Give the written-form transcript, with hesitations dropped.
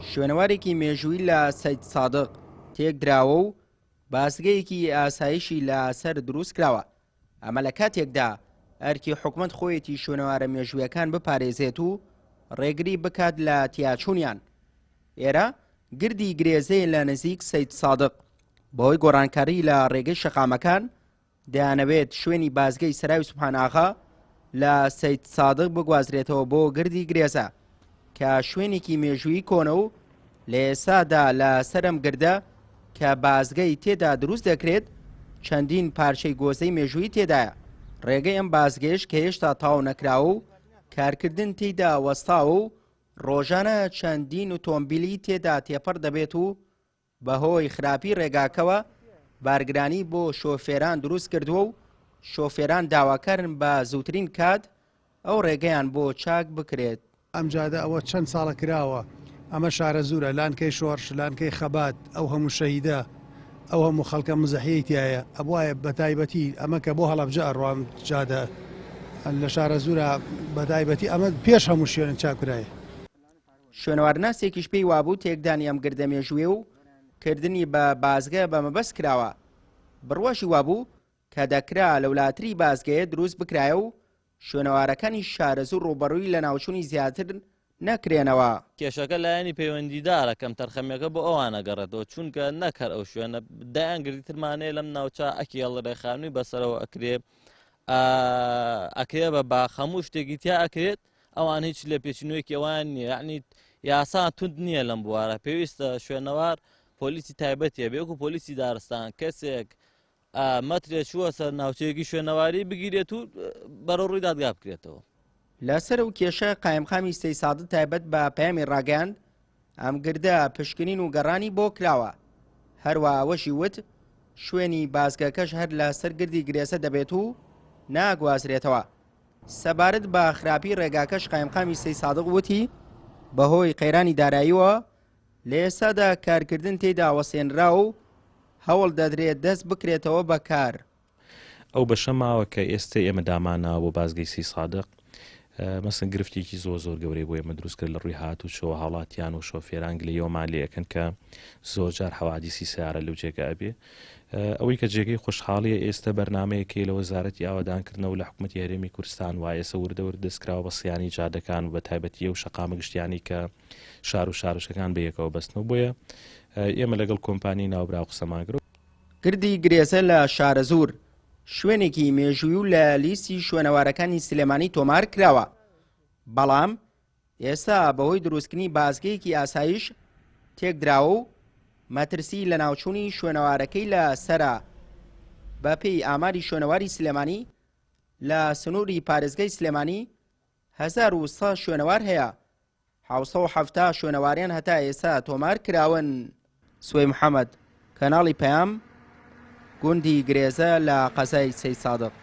شوێنەوارێکی مێژووی لە سەیدسادق تێکدراوە و بازگەیەکی ئاسایشی لەسەر دروستکراوە، ئەمە لە کاتێکدا ئەرکی حکومەت خۆیەتی شوێنەوارە مێژوویەکان بپارێزێت و ڕێگری بکات لە تیاچوونیان. ئێرە گردی گرێزەیە لە نزیک سەیدسادق، بەهۆی گۆڕانکاری لە ڕێگەی شەقامەکان دەیانەوێت شوێنی بازگەی سەراوی سوبحان ئاغا لە سەید سادق بگوازرێتەوە بۆ گردی گرێزە کە شوێنێکی مێژوویی کۆنە و لە ئێستادا لە سەرم گردە کە بازگەی تێدا دروست دەکرێت چەندین پارچەی گۆزەی مێژووی تێدایە ڕێگەی ئەم بازگەیش کە هێشتا تاو نەکراوە و کارکردن تێیدا وەستاوە و ڕۆژانە چەندین ئۆتۆمبیلی تێدا تێپەڕ دەبێت و بەهۆی خراپی ڕێگاکەوە بارگرانی بۆ شۆفێران دروست کردووە و شۆفێران داواکارن بە زووترین کات ئەو ڕێگەیان بۆ چاک بکرێت. ئەم جادە ئەوە چەند ساڵە کراوە، ئەمە شارەزوورە، لانکەی شۆڕش، لانکەی خەبات، ئەو هەموو شەهیدە، ئەو هەموو خەڵکە مزەحیەی تیایە، ئەبوایە بەتایبەتی ئەمە کە بۆ هەڵەبجە ئەڕوا ئەم جادە لە شارەزوورە بەتایبەتی ئەمە پێش هەموو شوێنێک چاک کرایە. شوێنەوارناسێکیش پێی وابوو تێکدانی ئەم گردە مێژوویە و کردنی بە بازگە بە مەبەست کراوە، بڕواشی وابوو کە دەکرا لەولاتری بازگەیە دروست بکرایە و شوێنەوارەکانی شارەزوور ڕووبەڕووی لەناوچوونی زیاتر نەکرێنەوە. کێشەکە لایەنی پەیوەندیدارە، کەمتەرخەمییەکە بۆ ئەوان ئەگەڕێتەوە، چونکە نەک هەر ئەو شوێنە، دەیان گردی ترمان هەیە لەم ناوچە ئەکێڵرێ، خانووی بەسەرەوە ئەکرێ، ئەکرێ بە باخ، هەموو شتێکی تیا ئەکرێت، ئەوان هیچ لێپێچینەوەیەکی ئەوان نییە یعنی یاسا توند نییە لەم بوارە پێویستە شوێنەوار پۆلیسی تایبەتیە بێ وەکو پۆلیسی دارستان کەسێک مەترێ چووە سەر ناوچەیەکی شوێنەواری بگیرێت و بەرەو ڕووی دادگا بکرێتەوە. لەسەر ئەو کێشە قایمقامی سەیسادق تایبەت بە پەیامی ڕاگەیاند، ئەم گردە پشکنین و گەڕانی بۆ کراوە، هەروە ئەوەشی وت، شوێنی بازگەکەش هەر لەسەر گردی گرێسە دەبێت و ناگوازرێتەوە. سەبارەت بە خراپی ڕێگاکەش قایمقامی سەیدسادق وتی، بەهۆی قەیرانی داراییەوە لە ئێستادا کارکردن تێیدا وەستێنراوە و هەوڵ دەدرێت دەست بکرێتەوە بە کار. ئەو بەشە ماوە کە ئێستە ئێمە دامانناوە بۆ بازگەی سەیدسادق، مەسەن گرفتێکی زۆر زۆر گەورەی بۆ ئێمە دروست کرد لە ڕووی هاتوچۆوە، هاوڵاتیان و شۆفێران گلەییەوەمان لێ ئەکەن کە زۆرجار حەوادیسی سەیارە لەو جێگە ئەبێ. ئەوەی کە جێگەی خۆشحاڵیە ئێستە بەرنامەیەک هەیە لە وەزارەتی ئاوەدانکردنەوە لە حکومەتی هەرێمی کوردستان وا ئێسە وردە ورد دەستکراوە بە سیانەی جادەکان و بە تایبەتی ئەو شەقامە گشتیانەی کە شار و شارۆچکەکان بە یەکەوە بەستنەوە بۆیە ئێمە لەگەڵ کۆمپانیای ناوبراو قسەمان کرد. گردی گرێزە لە شارەزوور شوێنێکی مێژووی و لە لیستی شوێنەوارەکانی سلێمانی تۆمار کراوە، بەڵام ئێستا بەهۆی دروستکردنی بازگەیەکی ئاسایش تێکدراوە و مەترسی لەناوچوونی شوێنەوارەکەی لە سەرە. بەپێی ئاماری شوێنەواری سلێمانی لە سنووری پارێزگای سلێمانی 1100 شوێنەوار هەیە، 770 شوێنەواریان هەتا ئێستا تۆمار کراون. سوەی محەمەد، کەناڵی پەیام، گوندی گرێزە لە قەزای سەیدسادق.